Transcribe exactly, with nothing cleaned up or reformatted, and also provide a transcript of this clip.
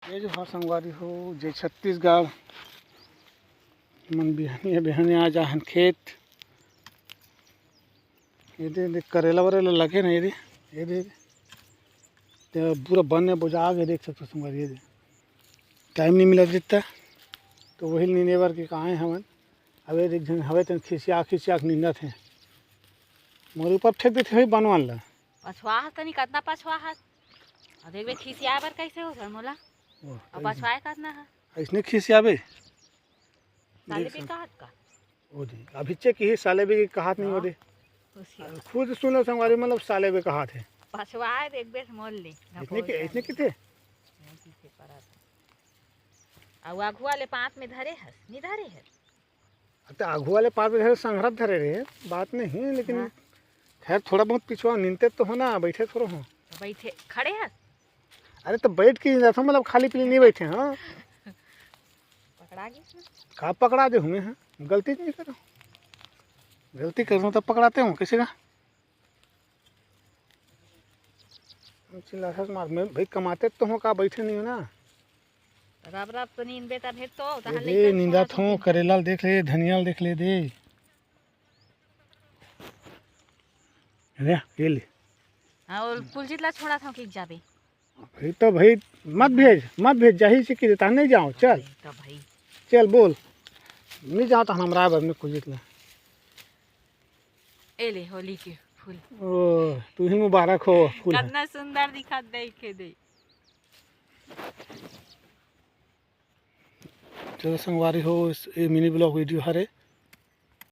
ये जो हा संगवारी हो, जय छत्तीसगढ़। मन बिहनिया बिहनिया आ जाहन खेत। ये दे, दे करेला वरेला लगे ना, ये दे, ये दे, ये पूरा बन में बुझा के देख सकते हो संगवारी। ये दे, टाइम नहीं मिला देता, तो वही नींदे बर के कहाँ हवन। अब ये देख, झन हवे तन खिसिया खिसिया के नींदत हे, मोर ऊपर फेंक देते भाई बनवान ला। पछवा हस तनी, कतना पछवा हस। और देख बे, खिसिया बर कैसे हो सर मोला? ओह, और कैसे? पछवाए कतना है? ऐसने खिसियाबे? साले देख भी सक- कहत का? ओ जी, अभी चेक ही साले भी कहत नहीं हो हाँ। दे। खुद सुनो संगवारी, मतलब साले भी कहत है। पछवाए देख बे, मोल ले। इसने के, इसने किथे? नहीं किथे परत। अउ आघुआ ले पाँच में धरे हस, नहीं धरे हस? त आघू वाले पार में धरे, संघरा धरे रहे, बात नहीं, लेकिन हाँ। खैर, थोड़ा बहुत पिछुआ निंदते तो हो ना, बैठे थोड़ा हो। तो बैठे, खड़े हैं? अरे, तो बैठ के ही जाता हूँ, मतलब, खाली पीली नहीं बैठे, हाँ। पकड़ा गई इसमें। का पकड़ा दे हुए हैं, गलती नहीं करो, गलती करो तो पकड़ाते हो, कैसे का? चिल्लाथस मार में, भाई, कमाते तो हो का, बैठे नहीं हो ना। रब रब तो नींद बेटा भेट तो, ए तहन दे, लइका निंदा छोड़ा थो, दे। करेला ल देख ले, धनिया ल देख ले दे। ले, ये ले। हाँ, और कुलजीत ला छोड़ा था कि जाबे। भाई तो भाई, मत भेज, मत भेज, जाही से कि देता, नहीं जाओ, चल। भाई तो भाई। चल, बोल। नहीं जाओ तो हम राय बदने कुलजीत ला। ए ले, होली के फूल। ओ, तू ही मुबारक हो, फूल है। कितना सुंदर दिखत देखे दे। चलो संगवारी हो, इस, ये मिनी ब्लॉग वीडियो हरे।